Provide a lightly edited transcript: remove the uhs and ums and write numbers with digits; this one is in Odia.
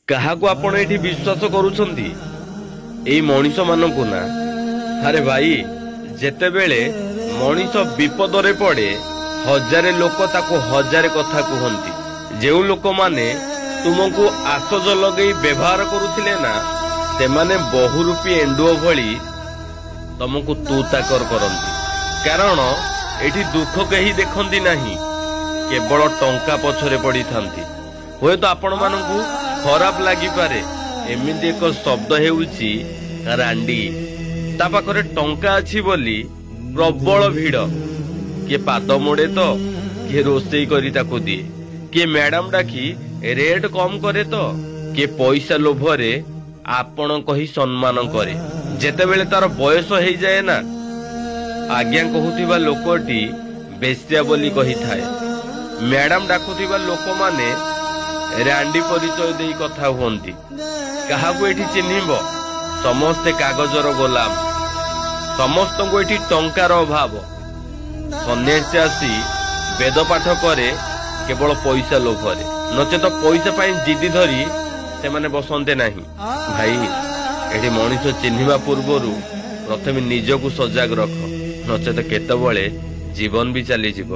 କାହାକୁ ଆପଣ ଏଠି ବିଶ୍ୱାସ କରୁଛନ୍ତି? ଏଇ ମଣିଷମାନଙ୍କୁ ନା? ଆରେ ଭାଇ, ଯେତେବେଳେ ମଣିଷ ବିପଦରେ ପଡ଼େ, ହଜାରେ ଲୋକ ତାକୁ ହଜାରେ କଥା କୁହନ୍ତି। ଯେଉଁ ଲୋକମାନେ ତୁମକୁ ଆସଜ ଲଗେଇ ବ୍ୟବହାର କରୁଥିଲେ ନା, ସେମାନେ ବହୁରୂପୀ ଏଣ୍ଡୁଅ ଭଳି ତମକୁ ତୁ ତାକର କରନ୍ତି। କାରଣ ଏଠି ଦୁଃଖ କେହି ଦେଖନ୍ତି ନାହିଁ, କେବଳ ଟଙ୍କା ପଛରେ ପଡ଼ିଥାନ୍ତି। ହୁଏତ ଆପଣମାନଙ୍କୁ ଖରାପ ଲାଗିପାରେ, ଏମିତି ଏକ ଶବ୍ଦ ହେଉଛି ରାଣ୍ଡି। ତା ପାଖରେ ଟଙ୍କା ଅଛି ବୋଲି ପ୍ରବଳ ଭିଡ଼। କିଏ ପାଦ ମୋଡ଼େ ତ କିଏ ରୋଷେଇ କରି ତାକୁ ଦିଏ, କିଏ ମ୍ୟାଡାମ ଡାକି ରେଟ୍ କମ କରେ ତ କିଏ ପଇସା ଲୋଭରେ ଆପଣ କହି ସମ୍ମାନ କରେ। ଯେତେବେଳେ ତାର ବୟସ ହେଇଯାଏ ନା, ଆଜ୍ଞା କହୁଥିବା ଲୋକଟି ବେଶ୍ୟା ବୋଲି କହିଥାଏ। ମ୍ୟାଡାମ ଡାକୁଥିବା ଲୋକମାନେ ରାଣ୍ଡି ପରିଚୟ ଦେଇ କଥା ହୁଅନ୍ତି। କାହାକୁ ଏଠି ଚିହ୍ନିବ? ସମସ୍ତେ କାଗଜର ଗୋଲାମ। ସମସ୍ତଙ୍କୁ ଏଠି ଟଙ୍କାର ଅଭାବ। ସନ୍ନ୍ୟାସୀ ଆସି ବେଦ ପାଠ କରେ କେବଳ ପଇସା ଲୋଭରେ, ନଚେତ ପଇସା ପାଇଁ ଜିଦି ଧରି ସେମାନେ ବସନ୍ତେ ନାହିଁ। ଭାଇ, ଏଠି ମଣିଷ ଚିହ୍ନିବା ପୂର୍ବରୁ ପ୍ରଥମେ ନିଜକୁ ସଜାଗ ରଖ, ନଚେତ କେତେବେଳେ ଜୀବନ ବି ଚାଲିଯିବ।